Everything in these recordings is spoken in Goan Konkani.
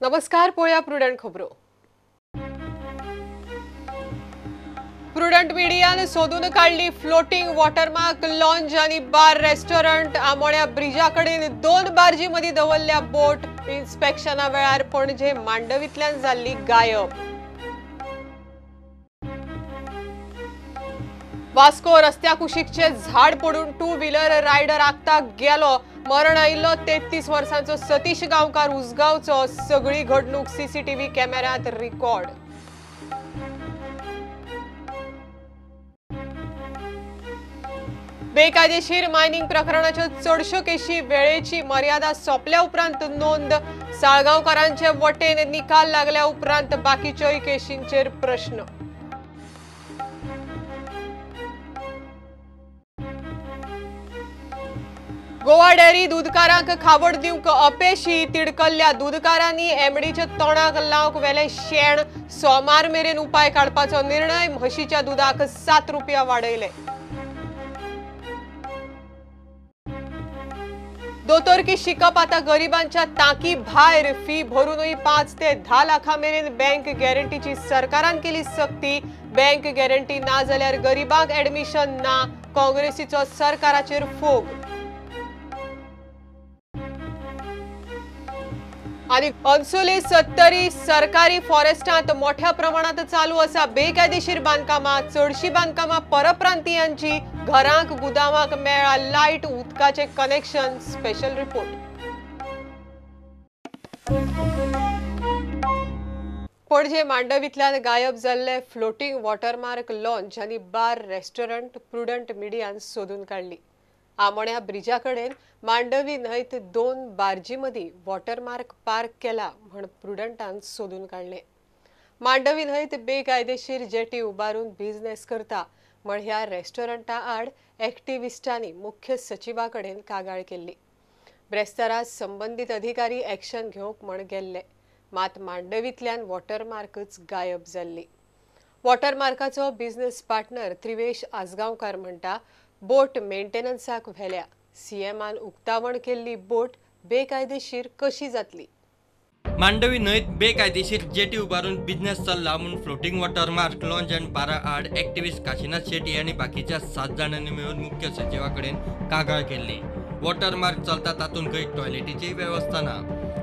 नमस्कार, पळोवया प्रुडंट खबरो. प्रुडंट मिडियान सोदून काडली फ्लोटिंग वॉटरमार्क लॉन्ज आनी बार रेस्टॉरंट. आमोण्या ब्रिजा कडेन दोन बार्जी मदीं दवरल्या बोट. इन्स्पेक्शना वेळार पणजे मांडवींतल्यान जाल्ली गायब. वास्को रस्त्या कुशीकचे झाड पडून टू व्हीलर रायडर आगताक गेलो. मरण आयिल्लो 33 वर्सांचो सतीश गांवकार उसगांवचो. सगळी घडणूक सीसीटीव्ही कॅमेऱ्यांत रिकॉर्ड. बेकायदेशीर मायनिंग प्रकरणाच्यो चडश्यो केशी वेळेची मर्यादा सोंपल्या उपरांत नोंद. साळगांवकारांचे वटेन निकाल लागल्या उपरांत बाकीच्योय केशींचेर प्रश्न. गोवा डेअरी दूदकारांक खावड दिवंक अपेशी. तिडकल्ल्या दूदकारांनी एमडीच्या तोंडाक लावंक वेले शेण. सोमार मेरेन उपाय काडपाचो निर्णय. म्हशीच्या दुदाक 7 रुपया वाडयले. दोतोरकी शिकप आता गरिबांच्या तांकी भायर. फी भरूनय 5 ते 10 लाखां मेरेन बँक गॅरंटीची सरकारान केली सक्ती. बँक गॅरंटी ना जाल्यार गरिबांक ऍडमिशन ना. काँग्रेसीचो सरकाराचेर फोग. आनी अन्सोली सत्तरी सरकारी फॉरेस्टांत मोठ्या प्रमाणात चालू आसा बेकायदेशीर बांदकामां. चडशी बांदकामां परप्रांतीयांची. घरांक गुदावांक मेळ्ळा लायट उदकाचे कनेक्शन. Special report. Panaji मांडवींतल्यान गायब जाल्ले फ्लोटिंग वॉटरमार्क लॉन्ज आनी बार रेस्टॉरंट प्रुडंट मिडियान सोदून काडली. आमोण्या ब्रिजा कडेन मांडवी न्हंयत दोन बार्जी मदीं वॉटरमार्क पार्क केला म्हण प्रुडंटान सोदून काडले. मांडवी न्हंयत बेकायदेशीर जेटी उबारून बिझनेस करता म्हण ह्या रेस्टॉरंटा आड एक्टिविस्टांनी मुख्य सचिवा कडेन कागाळ केल्ली. ब्रेस्तारा संबंदीत अधिकारी एक्शन घेवंक म्हण गेल्ले, मात मांडवींतल्यान वॉटरमार्कच गायब जाल्ली. वॉटरमार्काचो बिझनेस पार्टनर त्रिवेश आजगांवकार म्हणटा, बोट मेंटेनन्साक व्हेल्या. सीएमान उक्तावण केल्ली बोट बेकायदेशीर कशी जातली? मांडवी न्हंयत बेकायदेशीर जेटी उबारून बिझनेस चल्ला म्हूण फ्लोटिंग वॉटरमार्क लॉन्ज आनी बारा आड एक्टिविस्ट काशीनाथ शेट्टी आनी बाकीच्या 7 जाणांनी मेळून मुख्य सचिवा कडेन कागाळ केल्ली. वॉटरमार्क चलता तातूंत खंय टॉयलेटीची वेवस्था ना.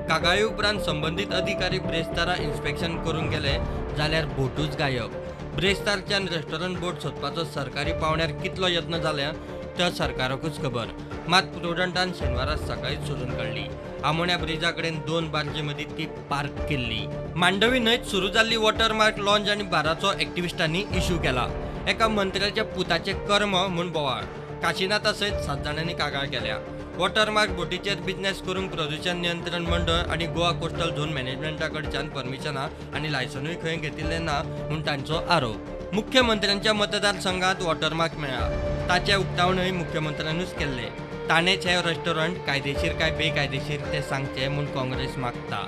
कागाळी उपरांत संबंदीत अधिकारी ब्रेस्तारा इन्स्पेक्शन करूंक गेले जाल्यार बोटूच गायब. ब्रेस्तारच्यान रेस्टॉरंट बोट सोदपाचो सरकारी पावंड्यार कितलो यत्न जाल्या तो सरकाराकूच खबर. मात प्रुडंटान शेनवारा सकाळीच सोदून काडली. आमोण्या ब्रिजा कडेन दोन बार्जी मदीं ती पार्क केल्ली. मांडवी न्हंयत सुरू जाल्ली वॉटरमार्क लॉन्ज आनी बाराचो एक्टिविस्टांनी इश्यू केला. एका मंत्र्याच्या पुताचें कर्म म्हूण बोवाळ. काशीनाथा सयत 7 जाणांनी कागाळ केल्या. वॉटरमार्क बोटीचेर बिझनेस करूंक प्रदूशण नियंत्रण मंडळ आनी गोवा कोस्टल झोन मॅनेजमेंटा कडच्यान परमिशनां आनी लायसनूय खंय घेतिल्लें ना म्हूण तांचो आरोप. मुख्यमंत्र्यांच्या मतदारसंघात वॉटरमार्क मेळ्ळा ताचें उक्तावणूय मुख्यमंत्र्यानूच केल्लें. ताणेंच हें रेस्टॉरंट कायदेशीर काय बेकायदेशीर तें सांगचें म्हूण काँग्रेस मागता.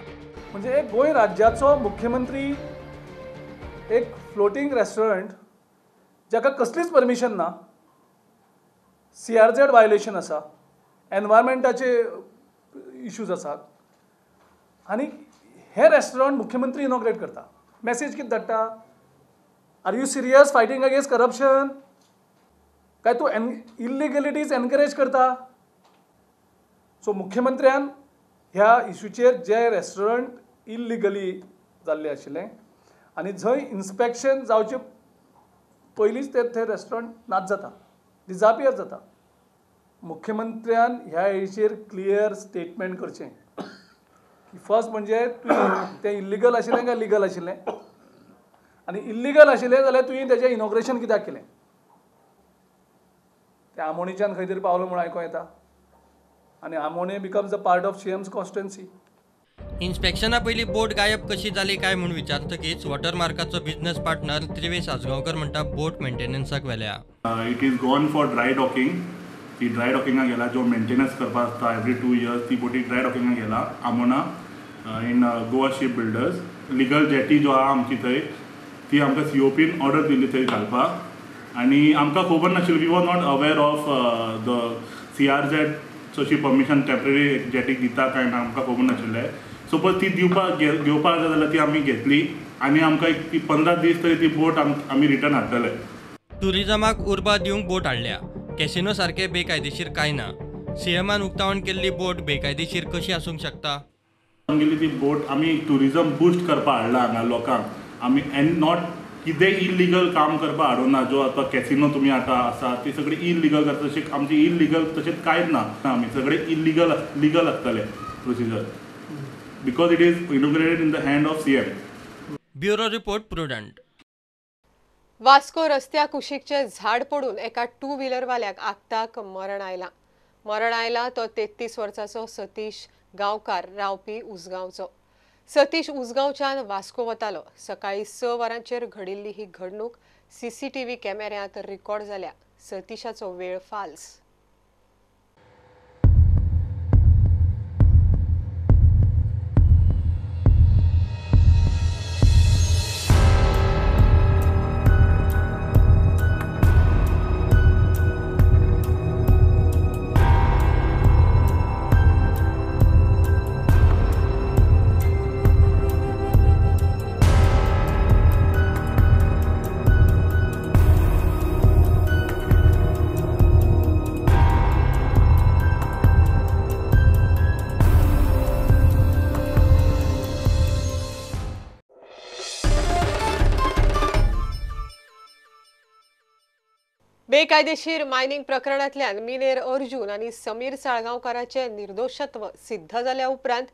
म्हणजे एक गोंय राज्याचो मुख्यमंत्री एक फ्लोटिंग रेस्टॉरंट जाका कसलीच परमिशन ना, CRZ violation आसा, एनवायरमेंटाचे इश्यूज आसात आनी हे रेस्टॉरंट मुख्यमंत्री इनॉग्रेट करता. मॅसेज कितें धाडटा? Are you serious fighting against corruption? काय तूं इल्लिगलिटीज एनकरेज करता? सो मुख्यमंत्र्यान ह्या इशूचेर जे रेस्टॉरंट इल्लिगली जाल्लें आशिल्लें आनी जंय इन्स्पेक्शन जावचे पयलींच ते रेस्टॉरंट नाच जाता, डिजापियर जाता. मुख्यमंत्र्यान ह्या हेचेर क्लियर स्टेटमेंट करचें की फर्स्ट म्हणजे तुवें तें इल्लिगल आशिल्लें काय लिगल आशिल्लें, आनी इल्लिगल आशिल्लें जाल्यार तुवें तेजें इनॉग्रेशन कित्याक केलें? तें आमोणीच्यान खंय तरी पावलो म्हूण आयकों येता आनी Amone becomes a part of CM's constituency. इन्स्पेक्शना पयलीं बोट गायब कशी जाली काय म्हूण विचारतकीच वॉटरमार्काचो बिझनेस पार्टनर त्रिवेश आजगांवकर म्हणटा बोट मेंटेनन्साक व्हेल्या. It is gone for dry docking. ती ड्राय डॉकिंगाक गेला, जो मेंटेनन्स करपा आसता एवरी 2 इयर्स, ती बोटी ड्राय डॉकिंगाक गेला Amona in Goa ship builders. Legal jetty जो आहा आमची थंय ती आमकां COPन ऑर्डर दिल्ली थंय घालपाक आनी आमकां खबर नाशिल्ली. We were not aware of the CRZ अशी परमिशन टेम्पररी जेटीक दिता काय ना आमकां खबर नाशिल्लें. सपोज ती दिवपाक घेवपाक जाय जाल्यार ती आमी घेतली आनी आमकां एक ती 15 दीस तरी ती बोट आमी रिटर्न हाडटले. टुरिजमाक उर्बा दिवंक बोट हाडल्या. कॅसिनो सारके बेकायदेशीर कांय ना. सीएमान उक्तावण केल्ली बोट बेकायदेशीर कशी आसूंक शकता? आमगेली ती बोट आमी टुरिजम बुस्ट करपाक हाडला हांगा लोकांक. आमी एन्ड not कितें इलिगल काम करपाक हाडूना. जो आतां कॅसिनो तुमी आतां आसा ती सगळी इलिगल करता, तशें आमची इलिगल तशेंच कांयच ना. आमी सगळे इलिगल लिगल आसतले procedure because it is inaugurated in the hand of CM. Bureau report, Prudent. Vasco रस्त्या कुशीकचे झाड पडून एका टू व्हीलरवाल्याक आक्ताक मरण आयलां. मरण आयला तो 33 वर्साचो सतीश गांवकार, रावपी उसगांवचो. सतीश उसगांवच्यान वास्को वतालो. सकाळी 6 वरांचेर घडिल्ली ही घडणूक सीसीटीव्ही कॅमेऱ्यांत रिकॉर्ड जाल्या. सतीशाचो वेळ फाल्स. बेकायदेशीर मायनिंग प्रकरणांतल्यान मिनेर अर्जुन आनी समीर साळगांवकाराचे निर्दोषत्व सिद्ध जाल्या उपरांत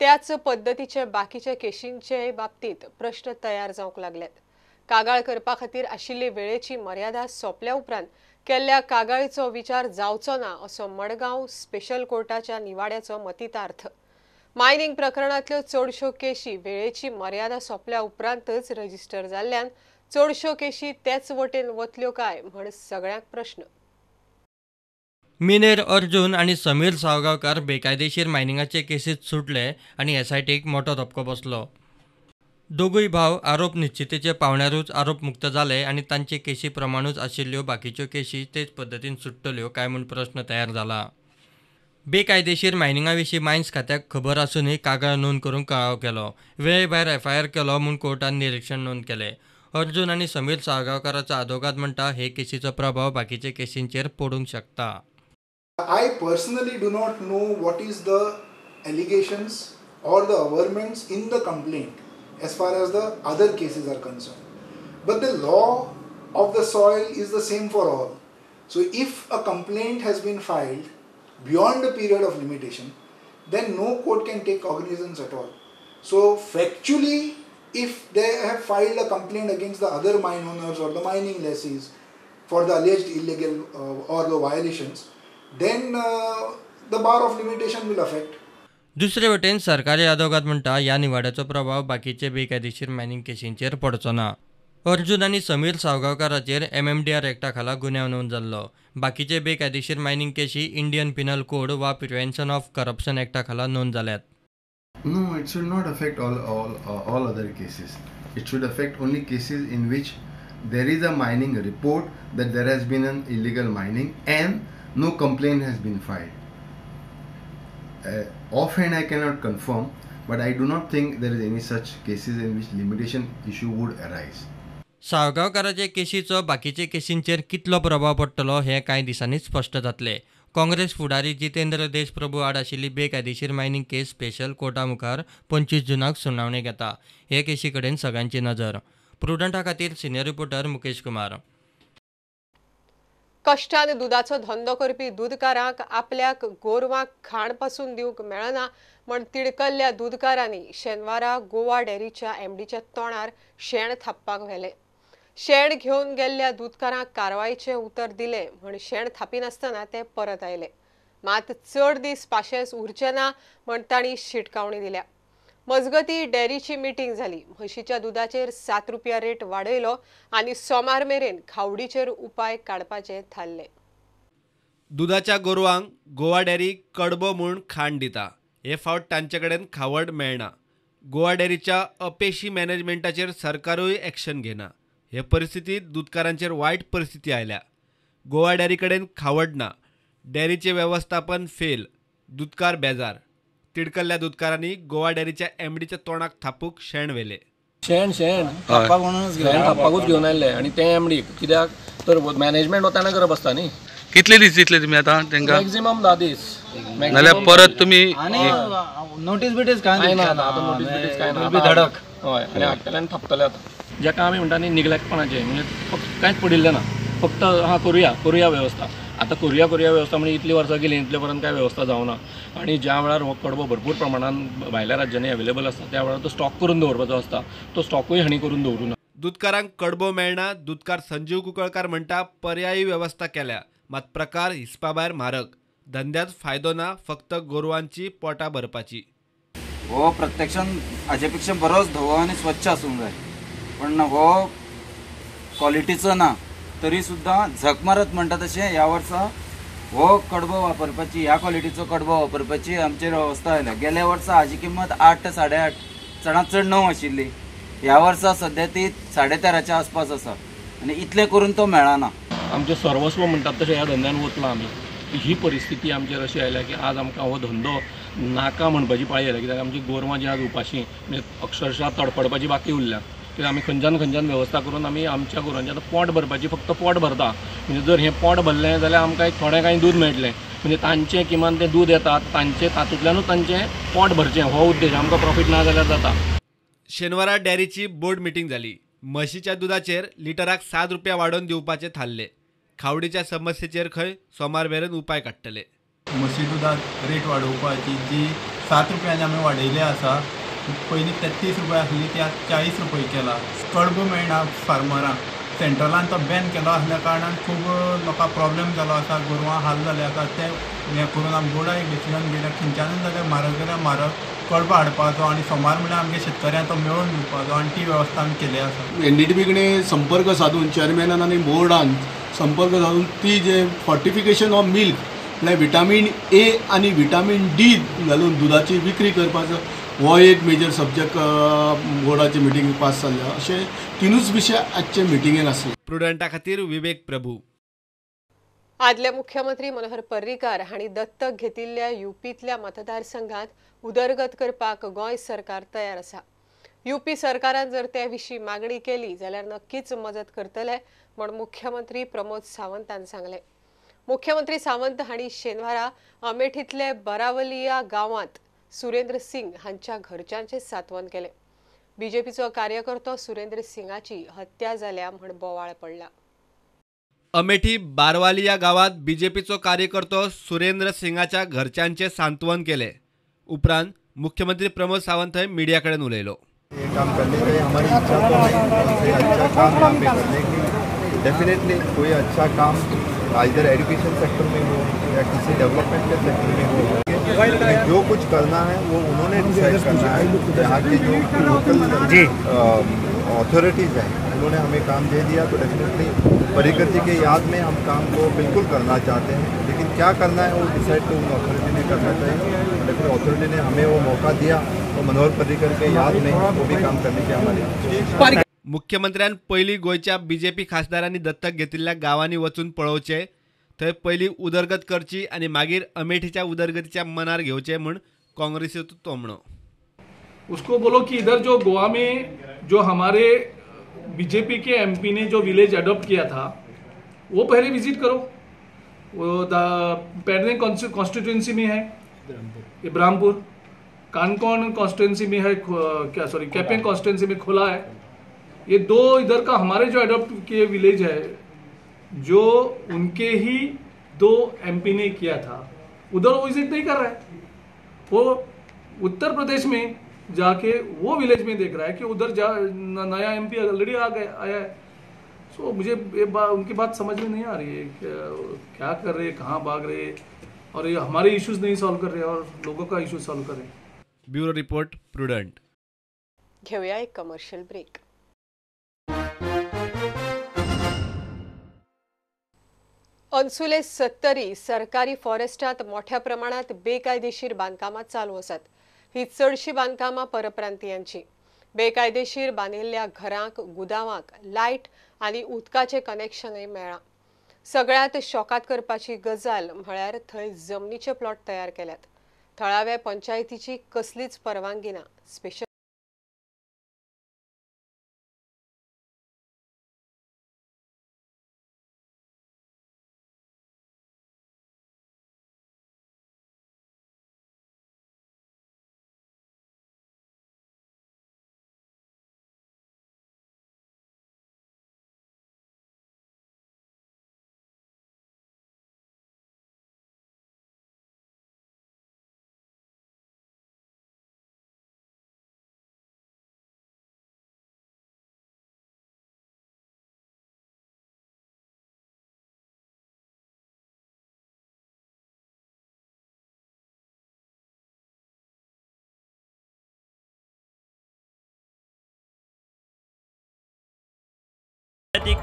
त्याच पद्दतीचे बाकीचे केशींचे बाबतींत प्रश्न तयार जावंक लागल्यात. कागाळ करपा खातीर आशिल्ली वेळेची मर्यादा सोंपल्या उपरांत केल्ल्या कागाळीचो विचार जावचो ना असो मडगांव स्पेशल कोर्टाच्या निवाड्याचो मतितार्थ. मायनिंग प्रकरणांतल्यो चडश्यो केशी वेळेची मर्यादा सोंपल्या उपरांतच रजिस्टर जाल्ल्यान चडश्यो केशी तेच वटेन वतल्यो काय म्हण सगळ्यांक प्रश्न. मिनेर अर्जुन आनी समीर साळगांवकार बेकायदेशीर मायनिंगाचे केसीत सुटले आनी एसआयटीक मोटो धपको बसलो. दोगूय भाव आरोप निश्चितीचे पावण्यारूच आरोप मुक्त जाले आनी तांचे केशी प्रमाणूच आशिल्ल्यो बाकीच्यो केशी तेच पद्दतीन सुट्टल्यो काय म्हूण प्रश्न तयार जाला. बेकायदेशीर मायनिंगा विशीं मायन्स खात्याक खबर आसूनय कागाळ नोंद करूंक कळाव केलो. वेळे भायर एफआयआर केलो म्हूण कोर्टान निरिक्षण नोंद केलें. अर्जुन आनी समीर साळगांवकाराचो आदोगाद म्हणटा हे केशीचो प्रभाव बाकीचे केशींचेर पडूंक शकता. I personally do not know what is the allegations or the averments in the complaint as far as the other cases are concerned. But the law of the soil is the same for all. So if a complaint has been filed beyond the period of limitation, then no court can take cognizance at all. So factually, if they have filed a complaint against the other mine owners or the mining lessees for the alleged illegal or the violations, then the bar of limitation will affect. दुसरे वटेन सरकारी आदोगाद म्हणटा ह्या निवाड्याचो प्रभाव बाकीचे बेकायदेशीर मायनिंग केशींचेर पडचो ना. अर्जुन आनी समीर साळगांवकाराचेर MMDR एक्टा खाला गुन्यांव नोंद जाल्लो. बाकीचे बेकायदेशीर मायनिंग केशी इंडियन पिनल कोड वा प्रिव्हेन्शन ऑफ करप्शन एक्टा खाला नोंद जाल्यात. No, it should not affect all other cases. It should affect only cases in which there is a mining report that there has been an illegal mining and no complaint has been filed. Offhand I cannot confirm, but I do not think there is any such cases in which limitation issue would arise. साळगांवकाराचे केशीचो बाकीचे केशींचेर कितलो प्रभाव पडटलो हें कांय दिसांनी स्पश्ट जातलें. काँग्रेस फुडारी जितेंद्र देशप्रभू आड आशिल्ली बेकायदेशीर मायनिंग केस स्पेशल कोर्टा मुखार 25 जुनाक सुनावणी घेता. हे केशी कडेन सगळ्यांची नजर. प्रुडंटा खातीर सिनियर रिपोर्टर मुकेश कुमार. कश्टान दुदाचो धंदो करपी दुदकारांक आपल्याक गोरवांक खाण पासून दिवंक मेळना म्हण तिडकल्ल्या दुदकारांनी शेनवारा गोवा डेअरीच्या एमडीच्या तोंडार शेण थापपाक व्हेलें. शेण घेवन गेल्ल्या दुदकारांक कारवायचें उतर दिलें म्हण शेण थापिनासतना ते परत आयले. मात चड दीस पाशेंस उरचे ना म्हण तांणी शिटकावणी दिल्या. मजगती डेअरीची मिटींग जाली. म्हशीच्या दुदाचेर 7 रुपया रेट वाडयलो आनी सोमार मेरेन खावडीचेर उपाय काडपाचे थारले. दुदाच्या गोरवांक गोवा डेअरी कडबो म्हूण खाण दिता. हे फावट तांचे कडेन खावड मेळना. गोवा डेअरीच्या अपेशी मॅनेजमेंटाचेर सरकारूय एक्शन घेना. हे परिस्थितीत दुदकारांचेर वायट परिस्थिती आयल्या. गोवा डेअरी कडेन खावड ना, डेअरीचें वेवस्थापन फेल, दुदकार बेजार. तिडकल्ल्या दुदकारांनी गोवा डेअरीच्या एमडीच्या तोंडाक थापूक शेण व्हेले. शेण शेण थापपाकूच घेवन आयले आनी तें एमडी कित्याक तर मॅनेजमेंट वताना करप आसता न्ही. कितले दीस दितले तुमी आतां तांकां? मॅक्झिमम 10 दीस. नाल्यार परत तुमी नोटीस बिटीस काय ना, आतां नोटीस बिटीस काय ना, धडक. हय, आनी हाडटले आनी थापतले आतां. जेका आमी म्हणटा न्ही निग्लेक्टपणाचें, म्हणजे कांयच पडिल्लें ना, फक्त हां करुया करुया वेवस्था. आतां करुया करुया वेवस्था म्हणजे इतली वर्सां गेली, इतले पर्यंत कांय वेवस्था जावना. आनी ज्या वेळार हो कडबो भरपूर प्रमाणान भायल्या राज्यांनी अवेलेबल आसता त्या वेळार तो स्टॉक करून दवरपाचो आसता, तो स्टॉकूय हांणी करून दवरूं ना. दुदकारांक कडबो मेळना. दुदकार संजीव कुंकळकार म्हणटा पर्यायी वेवस्था केल्या, मात प्रकार हिसपा भायर म्हारग, धंद्यात फायदो ना, फक्त गोरवांची पोटां भरपाची. हो प्रत्यक्षान हाजे पेक्षा बरोच धवो आनी स्वच्छ आसूंक जाय, पण हो क्वॉलिटीचो ना. तरी सुद्दां झक मारत म्हणटा तशें ह्या वर्सा हो कडबो वापरपाची, ह्या क्वॉलिटीचो कडबो वापरपाची आमचेर वेवस्था आयल्या. गेल्या वर्सा हाजी किंमत 8 ते 8.5, चडांत चड 9 आशिल्ली. ह्या वर्सा सद्या ती 13.5 आसपास आसा आनी इतलें करून तो मेळना. आमचें सर्वस्व म्हणटात तशें ह्या धंद्यान वतलां आमी. ही परिस्थिती आमचेर अशी आयल्या की आज आमकां हो धंदो नाका म्हणपाची पाळी आयल्या, कित्याक आमची गोरवां जी आज उपाशी म्हणजे अक्षरशः तडफडपाची बाकी उरल्या. कित्याक आमी खंयच्यान खंयच्यान वेवस्था करून आमी आमच्या गोरवांचें आतां पोट भरपाची, फक्त पोट भरता. म्हणजे जर हें पोट भरलें जाल्यार आमकां एक थोडें कांय दूद मेळटलें, म्हणजे तांचें किमान तें दूद येता तांचें तातूंतल्यानूच तांचें पोट भरचें हो उद्देश. आमकां प्रॉफीट ना जाल्यार जाता. शेनवारा डेअरीची बोर्ड मिटींग जाली. म्हशीच्या दुदाचेर लिटराक 7 रुपया वाडोवन दिवपाचें थारलें. खावडीच्या समस्येचेर खंय सोमार मेरेन उपाय काडटले. म्हशी दुदाक रेट वाडोवपाची जी 7 रुपयांनी आमी वाडयली आसा, पयलीं 33 रुपया आसली ती आतां 40 रुपया केला. कडबो मेळना फार्मरांक, सेंट्रलान तो बॅन केलो आसल्या कारणान खूब लोकांक प्रॉब्लेम जालो आसा, गोरवां हाल जाले आसा. ते हें करून आमी बोर्डा एक डिसिजन घेयला, खंयच्यानूच जाल्यार म्हारग जाल्यार म्हारग कडबो हाडपाचो आनी सोमार म्हळ्यार आमगे शेतकऱ्यांक तो मेळोवन दिवपाचो आनी ती वेवस्था आमी केली आसा. एनडीडीबी कडेन संपर्क साधून चेअरमॅनान आनी बोर्डान संपर्क साधून ती जे फॉर्टिफिकेशन ऑफ मिल्क म्हळ्यार विटामीन ए आनी विटामीन डी घालून दुदाची विक्री करपाचो हो एक मेजर सब्जेक्ट बोर्डाची मिटींग पास जाल्ल्या. अशे 3 विशय आजचे मिटिंगेन आसले. प्रुडंटा खातीर विवेक प्रभू. आदले मुख्यमंत्री मनोहर पर्रीकार हांणी दत्तक घेतिल्ल्या युपींतल्या मतदारसंघात उदरगत करपाक गोंय सरकार तयार आसा. युपी सरकारान जर ते विशीं मागणी केली जाल्यार नक्कीच मजत करतले म्हूण मुख्यमंत्री प्रमोद सावंतान सांगलें. मुख्यमंत्री सावंत हांणी शेनवारा अमेठींतले बरावलिया गांवांत सुरेंद्र सिंग हांच्या घरच्यांचें सांत्वन केलें. बीजेपीचो कार्यकर्तो सुरेंद्र सिंगाची हत्या जाल्या म्हूण बोवाळ पडला. अमेठी बारवालिया गावात बीजेपीचो कार्यकर्तो सुरेंद्र सिंगाच्या घरच्यांचे सांत्वन केले. उपरांत मुख्यमंत्री प्रमोद सावंत थंय मीडिया कडेन उलयलो. ये काम करने का हमारी इच्छा तो है, अच्छा काम यहाँ पे करने की. डेफिनेटली कोई अच्छा काम इधर एजुकेशन सेक्टर में हो या किसी डेवलपमेंट के सेक्टर में हो, जो कुछ करना है वो उन्होंने डिसाइड करना है. यहाँ के जो लोकल अथॉरिटीज़ हैं उन्होंने हमें काम दे दिया तो डेफिनेटली पर्रिकर जी के याद में हम काम को बिल्कुल करना चाहते हैं, लेकिन क्या करना है वो डिसाइड तो उन अथॉरिटी ने करना चाहिए. लेकिन अथॉरिटी ने हमें वो मौका दिया तो मनोहर पर्रिकर के याद में वो भी काम करने की हमारी. मुख्यमंत्र्यान पयलीं गोंयच्या बीजेपी खासदारांनी दत्तक घेतिल्ल्या गांवांनी वचून पळोवचें, थंय पयलीं उदरगत करची आनी मागीर अमेठीच्या उदरगतीच्या मनार घेवचें म्हूण काँग्रेसीचो तोमणो. उसको बोलो कि इधर जो गोवा में जो हमारे बीजेपी के एमपी ने जो विलेज अडॉप्ट किया था वो पहले विजिट करो. वो पेडने कॉन्स्टिट्यूंसी में है इब्राहिमपुर, कानकोन कॉन्स्टिट्यूंसी में है क्या सॉरी कैपेन कॉन्स्टिट्यूंसी में खोला है. ये दो इधर का हमारे जो अडॉप्ट किए विलेज है जो उनके ही 2 एमपी ने किया था, उधर वो विजिट नहीं कर रहा है. वो उत्तर प्रदेश में जाके वो विलेज में देख रहा है कि उधर जा नया एमपी ऑलरेडी आ गया आया है. सो मुझे ये उनकी बात समझ में नहीं आ रही है क्या कर रहे हैं, कहाँ भाग रहे हैं, और ये हमारे इश्यूज नहीं सॉल्व कर रहे और लोगों का इश्यूज सॉल्व कर रहे हैं. Bureau report, Prudent. घेऊया एक कमर्शियल ब्रेक. अन्सुले सत्तरी सरकारी फॉरेस्टात मोठ्या प्रमाणात बेकायदेशीर बांदकामां चालू आसात. ही चडशी बांदकामां परप्रांतीयांची. बेकायदेशीर बांदिल्ल्या घरांक, गुदावांक लायट आनी उदकाचें कनेक्शनय मेळ्ळां. सगळ्यांत शॉकात करपाची गजाल म्हळ्यार थंय जमनीचे प्लॉट तयार केल्यात. थळाव्या पंचायतीची कसलीच परवानगी ना. स्पेशल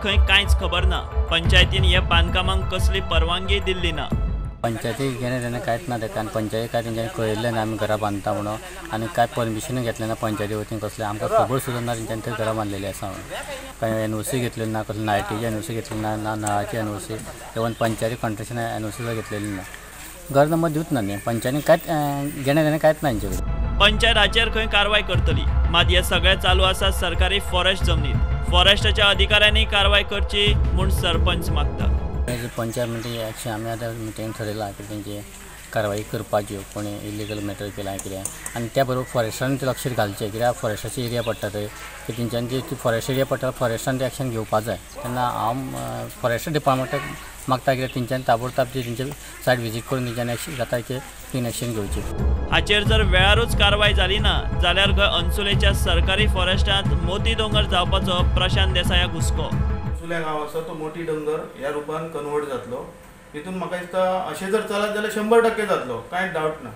खंय कांयच खबर ना. पंचायतीन ह्या बांदकामांक कसली परवानगी दिल्ली ना. पंचायती घेणे देणें कांयच ना तेका, आनी पंचायती काय तेंच्यांनी कळयल्लें ना आमी घरां बांदता म्हणून, आनी कांय परमिशनूय घेतलें ना पंचायती वतीन कसलें, आमकां खबर सुद्दां ना तेंच्यांनी थंय घरां बांदलेलीं आसा म्हणून. कांय एनओसी घेतलेली ना, कसली लायटीची एनओसी घेतली ना, ना नळाची एनओसी, इवन पंचायती कॉन्ट्रेक्शन एनओसी सुद्दां घेतलेली ना. घर नंबर दिवच ना न्ही, पंचायतीन कांयच घेणें देणें कांयच ना हेंचे कडेन. पंचायत हाचेर खंय कारवाय करतली, मात हे सगळें चालू आसा सरकारी फॉरेस्ट जमनीत. फॉरेस्टाच्या अधिकाऱ्यांनी कारवाय करची म्हूण सरपंच मागता. पंचायत म्हणजे एक्शन आमी आतां मिटींग थरयलां की तेंची कारवाई करपाची, कोणी इलिगल मॅटर केलां कितें, आनी त्या बरोबर फॉरेस्टान ते लक्ष घालचें, कित्याक फॉरेस्टाची एरिया पडटा थंय, की तेंच्यांनी ती फॉरेस्ट एरिया पडटा, फॉरेस्टान ते एक्शन घेवपा जाय. तेन्ना हांव फॉरेस्ट डिपार्टमेंटाक मागता कित्याक तेंच्यांनी ताबडतोब ती तेंचे सायट विजीट करून तेंच्यांनी एक्शन जाता की क्लीन एक्शन घेवची. हाचेर जर वेळारूच कारवाय जाली ना जाल्यार गोंय अन्सुलेच्या सरकारी फॉरेस्टांत मोती दोंगर जावपाचो प्रशांत देसायाक हुस्को. अन्सुल्या गांव आसा तो मोती दोंगर ह्या रुपान कन्वर्ट जातलो. तितून म्हाका दिसता अशें जर चलत जाल्यार 100% जातलो, कांय डावट ना.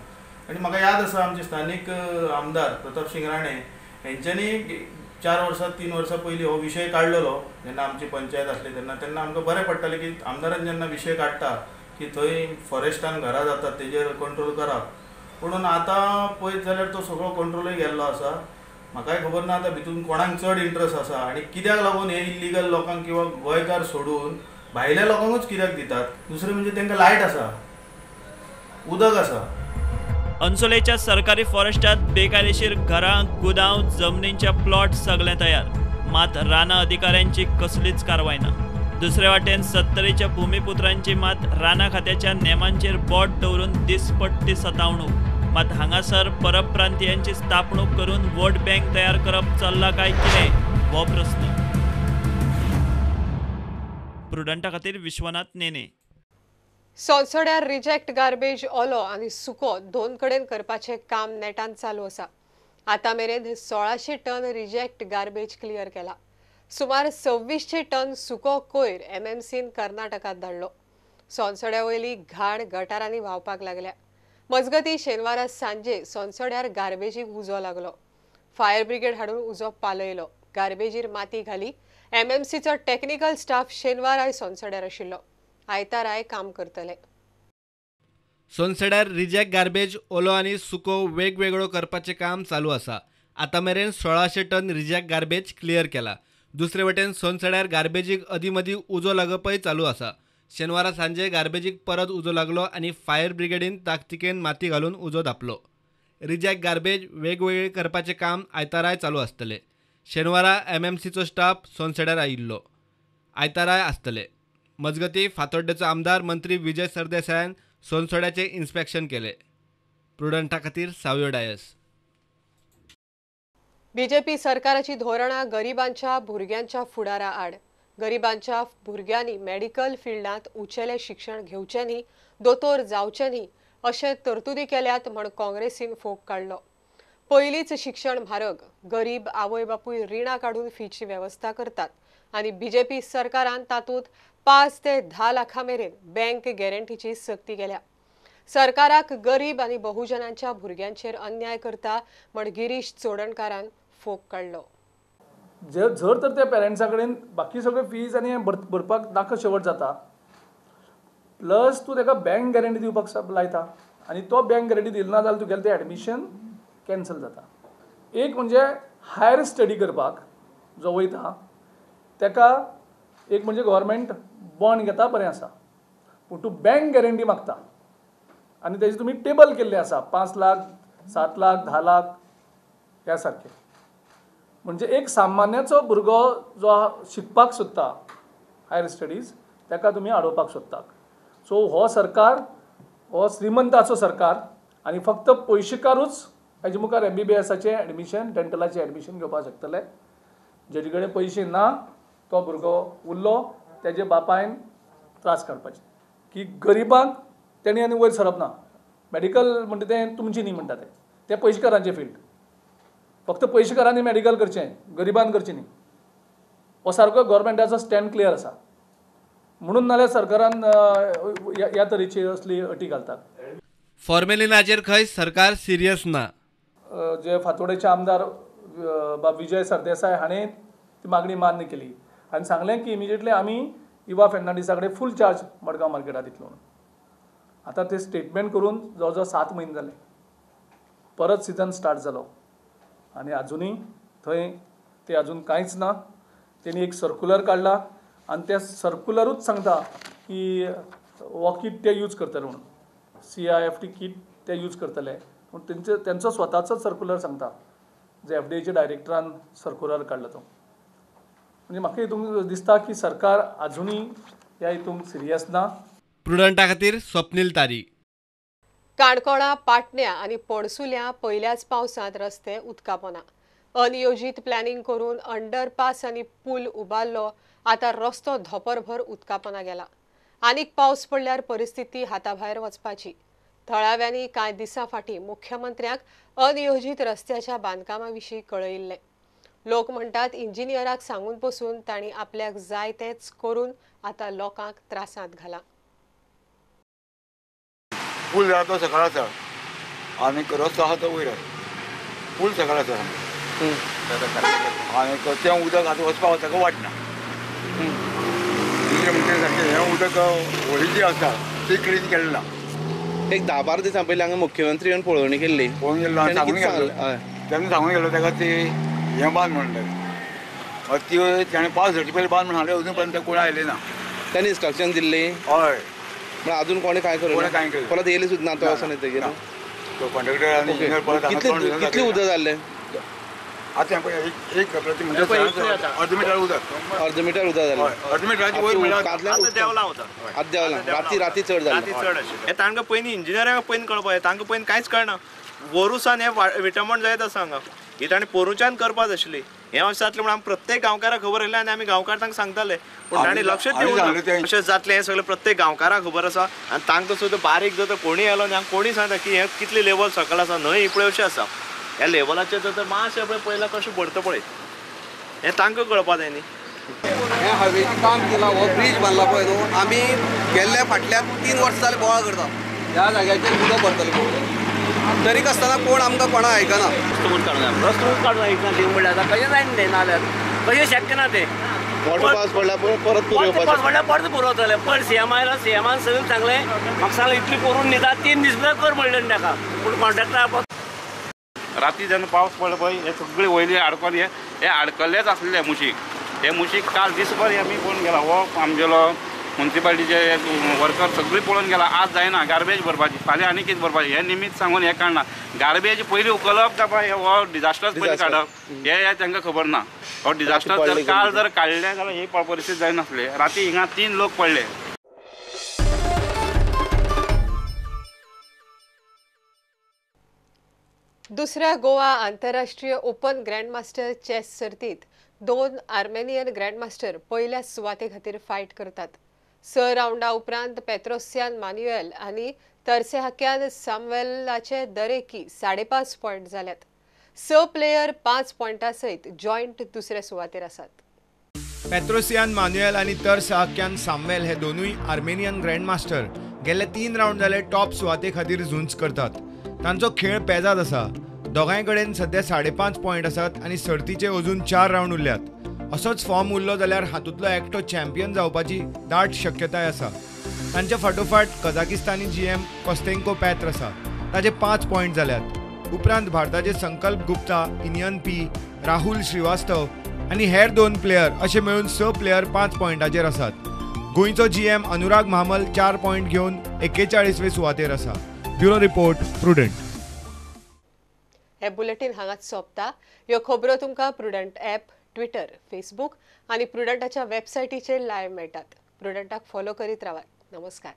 आनी म्हाका याद आसा आमचे स्थानीक आमदार प्रताप सिंग राणे हेंच्यांनी 4 वर्सां 3 वर्सां पयलीं हो विशय काडलेलो. जेन्ना आमची पंचायत आसली तेन्ना तेन्ना आमकां बरें पडटालें की आमदारान जेन्ना विशय काडटा की थंय फॉरेस्टान घरां जातात तेजेर कंट्रोल कराप. पूण आतां पळयत जाल्यार तो सगळो कंट्रोलूय गेल्लो आसा. म्हाकाय खबर ना आतां भितून कोणाक चड इंट्रस्ट आसा आनी कित्याक लागून हे इल्लिगल लोकांक किंवा गोंयकार सोडून भायल्या लोकांकूच कित्याक दितात. दुसरें म्हणजे तांकां लायट आसा, उदक आसा. अन्सुलेच्या सरकारी फॉरेस्टात बेकायदेशीर घरां, गुदांव, जमनींचे प्लॉट सगळे तयार, मात रानां अधिकाऱ्यांची कसलीच कारवाय ना. दुसरे वाटेन सत्तरीच्या भूमिपुत्रांची मात रानां खात्याच्या नेमांचेर बोट दवरून दिसपट्टी सतावणूक. मात हांगासर परप्रांतीयांची स्थापणूक करून वोट बँक तयार करप चल्ला काय कितें हो प्रस्न. प्रुडंटा खातीर विश्वनाथ नेने. सोनसड्यार रिजेक्ट गार्बेज ओलो आनी सुको दोन कडेन करपाचें काम नेटान चालू आसा. आतां मेरेन 1600 टन रिजेक्ट गार्बेज क्लियर केला. सुमार 2600 टन सुको कोयर एमएमसीन कर्नाटकांत धाडलो. सोनसड्या वयली घाण गटारांनी व्हांवपाक लागल्या. मजगती शेनवारा सांजे सोनसड्यार गार्बेजीक उजो लागलो. फायर ब्रिगेड हाडून उजो पालयलो. गार्बेजीर माती घाली. एमएमसीचो टेक्निकल स्टाफ शेनवाराय सोनसड्यार आशिल्लो. आयताराय काम करतले. सोनसड्यार रिजेक्ट गार्बेज ओलो आनी सुको वेगवेगळो करपाचें काम चालू आसा. आतां मेरेन 1600 टन रिजेक्ट गार्बेज क्लियर केला. दुसरे वटेन सोनसड्यार गार्बेजीक अदीं मदीं उजो लागपय चालू आसा. शेनवारा सांजे गार्बेजीक परत उजो लागलो आनी फायर ब्रिगेडीन ताकतिकेन माती घालून उजो धांपलो. रिजेक्ट गार्बेज वेगवेगळे करपाचें काम आयताराय चालू आसतलें. शेनवारा एमएमसीचो स्टाफ सोनसड्यार आयिल्लो, आयताराय आसतले. मजगती फातोड्डेचो आमदार मंत्री विजय सरदेसायान सोनसड्याचें इन्स्पेक्शन केलें. प्रुडंटा खातीर सावयो डायस. बीजेपी सरकाराची धोरणां गरिबांच्या भुरग्यांच्या फुडारा आड. गरिबांच्या भुरग्यांनी मेडिकल फिल्डांत उंचेलें शिक्षण घेवचें न्ही, दोतोर जावचें न्ही अशें तरतुदी केल्यात म्हण काँग्रेसीन फोग काडलो. पयलींच शिक्षण म्हारग, गरीब आवय बापूय रिणां काडून फीची वेवस्था करतात आनी बीजेपी सरकारान तातूंत 5 ते 10 लाखां मेरेन बँक गॅरंटीची सक्ती केल्या. सरकाराक गरीब आनी बहुजनांच्या भुरग्यांचेर अन्याय करता म्हण गिरीश चोडणकारान फोग काडलो. जर तर त्या पेरंट्सा कडेन बाकी सगळे फीज आनी भरपाक नाका शेवट जाता, प्लस तूं ताका बँक गॅरंटी दिवपाक लायता आनी तो बँक गॅरंटी दिली ना जाल्यार तुगेलें तें एडमिशन कॅन्सल जाता. एक म्हणजे हायर स्टडी करपाक जो वयता ताका एक म्हणजे गव्हर्मेंट बॉन्ड घेता बरें आसा, पूण तूं बँक गॅरंटी मागता आनी तेजे तुमी टेबल केल्लें आसा 5 लाख 7 लाख 10 लाख ह्या सारकें. म्हणजे एक सामान्याचो भुरगो जो शिकपाक सोदता हायर स्टडीज ताका तुमी आडोवपाक सोदतात. सो हो सरकार हो श्रीमंताचो सरकार आनी फक्त पयशेकारूच हाजे मुखार MBBSाचें एडमिशन डेंटलाचें एडमिशन घेवपाक शकतले. जेजे कडेन पयशे ना तो भुरगो उरलो तेजे बापायन त्रास काडपाचे की गरिबांक तेणी आनी वयर सरप ना. मेडिकल म्हणटा तें तुमचें न्ही म्हणटा तें तें पयशेकारांचें फिल्ड. फक्त पयशेकारांनी मेडिकल करचें, गरिबान करचें न्ही. हो सारको गव्हर्मेंटाचो स्टँड क्लियर आसा म्हणून नाल्यार सरकारान ह्या तरेची असली अटी घालतात. फॉर्मेलिनाचेर खंय सरकार सिरियस ना. जे फातोडेचे आमदार बाब विजय सरदेसाय हाणें ती मागणी मान्य केली आनी सांगलें की इमिजिएटली आमी इवा फेर्नांडीसा कडेन फूल चार्ज मडगांव मार्केटात दितलो म्हणून. आतां ते स्टेटमेंट करून जवळ जवळ 7 म्हयने जाले, परत सिजन स्टार्ट जालो आनी आजुनूय थंय ते अजून कांयच ना. तेणी एक सर्कुलर काडला आनी त्या सर्कुलरूच सांगता की हो किट ते यूज करतले म्हणून, CIFT kit ते यूज करतले पूण तेंचो स्वताचो सर्कुलर सांगता जे FDAच्या डायरेक्टरान सर्कुलर काडला तो. म्हणजे म्हाका हितून दिसता की सरकार आजुनूय ह्या हितून सिरियस ना. प्रुडंटा खातीर स्वप्नील तारी. काणकोणा पाटण्या आनी पणसुल्या पयल्याच पावसांत रस्ते उदकापोना. अनियोजीत प्लॅनिंग करून अंडरपास आनी पूल उबारलो, आतां रस्तो धोपरभर उदकापोना गेला. आनीक पावस पडल्यार परिस्थिती हाताभायर वचपाची. थळाव्यांनी कांय दिसां फाटीं मुख्यमंत्र्यांक अनियोजीत रस्त्याच्या बांदकामा विशीं कळयिल्लें. लोक म्हणटात इंजिनियराक सांगून पसून तांणी आपल्याक जाय तेंच करून आतां लोकांक त्रासांत घाला. पूल जाता तो सकाळ आसा आनी रस्तो आसा तो वयर आसा. पूल सकाळ आसा आनी तें उदक आतां वचपाक ताका वाटना. दुसरें म्हणटा सारकें हें उदक होळी जी आसा ती क्लीन केलें ना. एक 10-12 दिसां पयलीं हांगा मुख्यमंत्री येवन पळोवणी केल्ली, पळोवन गेल्लो सांगून गेल्लो, तेन्ना सांगून गेल्लो ताका ती हें बांद म्हणलें ती ताणें पावस झडचे पयलीं बांद म्हण हाडलें, अजून पर्यंत कोण आयलें ना. ताणें इन्स्ट्रक्शन दिल्ली हय, पण अजून कोणी काय करू काय केलं परत येयले सुद्दां ना तो वचोन येतकीर तो कॉन्ट्रॅक्टर आनी इंजिनियर परत कितले उदक जाल्लें आतां एक म्हणजे अर्द मिटर उदक, अर्द मिटर उदक जालें, अर्द मिटराचे वयर म्हणल्यार आतां देंवलां उदक, आतां देंवलां, राती राती चड जालें. राती चड आशिल्लें. हें तांकां पयलीं इंजिनियरांक पयलीं कळपाक जाय, तांकां पयलीं कांयच कळना. वरुसान हें विटंबण जायत आसा हांगा, ही ताणें पोरूच्यान करपाक आशिल्ली. हें अशें जातलें म्हूण आमी प्रत्येक गांवकाराक खबर आसलें आनी आमी गांवकार तांकां सांगताले, पूण ताणें लक्ष दिवंक ना. अशें जातलें हें सगळें प्रत्येक गांवकाराक खबर आसा आनी तांकां सुद्दां बारीक जर कोणूय आयलो न्ही, कोणूय सांगता की हें कितलें लेवल सकयल आसा, न्हंय ही पळय अशें आसा, ह्या लेवलाचेर जर मातशें पळय पयला कशें भरता पळय, हें तांकां कळपा जाय न्ही. हें हायवेचें काम केलां, हो ब्रीज बांदला पळय न्हू, आमी गेल्ल्या फाटल्या 3 वर्सां जालीं बोवाळ करता ह्या जाग्याचेर उदक भरतलें म्हणून, तरीक आसतना कोण आमकां कोणाक आयकना. रस्तो काडून आयकना म्हणल्यार आतां कशें जायना तें, नाल्यार कशें शक्य ना तें. मोठो पावस पडला परत पडल्यार परत पुरवतले. पयर सीएम आयलो, सीएमान सगळें सांगलें, म्हाका सांगलें इतली करून न्हिदा 3 दीस भितर कर म्हणलें ताका, पूण कॉन्ट्रॅक्टर. राती जेन्ना पावस पडलो पळय हे सगळे वयले आडकले, हे आडकल्लेच आसलेले मुशीक, हे मुशीक काल दिसभर हे आमी पळोवन गेला. हो आमगेलो मुन्सिपालिटीचे वर्कर सगळी पळोवन गेला. आज जायना गार्बेज भरपाची, फाल्यां आनी कितें भरपाची, हे निमित्त सांगून हें काडना. गार्बेज पयलीं उखलप काय हो डिजास्टर पयलीं काडप हें तांकां खबर ना. हो डिजास्टर जर काल जर काडलें जाल्यार ही परिस्थिती जायनासली. राती हिंगा 3 लोक पडले. दुसऱ्या गोवा आंतरराष्ट्रीय ओपन ग्रँडमास्टर चेस सर्तीत 2 आर्मेनियन ग्रँडमास्टर पयल्या सुवाते खातीर फायट करतात. 6 रावंडा उपरांत पेत्रोसियान मान्युएल आनी तरसेहाक्यान सामवेलाचे दरेकी 5.5 पॉयंट जाल्यात. 6 प्लेयर 5 पॉयंटा सयत जॉयंट दुसऱ्या सुवातेर आसात. पेत्रोसियान मान्युएल आनी तरसेहाक्यान सामवेल हे दोनूय आर्मेनियन ग्रँडमास्टर गेले 3 रावंड जाले टॉप सुवाते खातीर झुंज करतात. तांचो खेळ पेजाद आसा. दोगांय कडेन सध्या 5.5 पॉयंट आसात आनी सर्तीचे अजून 4 रावंड उरल्यात. असोच फॉर्म उरलो जाल्यार हातूंतलो एकटो चॅम्पियन जावपाची दाट शक्यताय आसा. तांच्या फाटोफाट कझाकिस्तानी GM कोस्तेंको पॅत्र आसा, ताचे 5 पॉयंट जाल्यात. उपरांत भारताचे संकल्प गुप्ता, इनियन पी, राहुल श्रीवास्तव आनी हेर 2 प्लेयर अशे मेळून 6 प्लेयर 5 पॉयंटाचेर आसात. गोंयचो GM Anurag Mhamal 4 point घेवन 41वे सुवातेर आसा. Bureau report, Prudent. हे बुलेटिन हांगाच सोंपता. ह्यो खबरो तुमकां प्रुडंट ॲप, ट्विटर, फेसबूक आनी प्रुडंटाच्या वेबसायटीचेर लायव्ह मेळटात. प्रुडंटाक फॉलो करीत रावात. नमस्कार.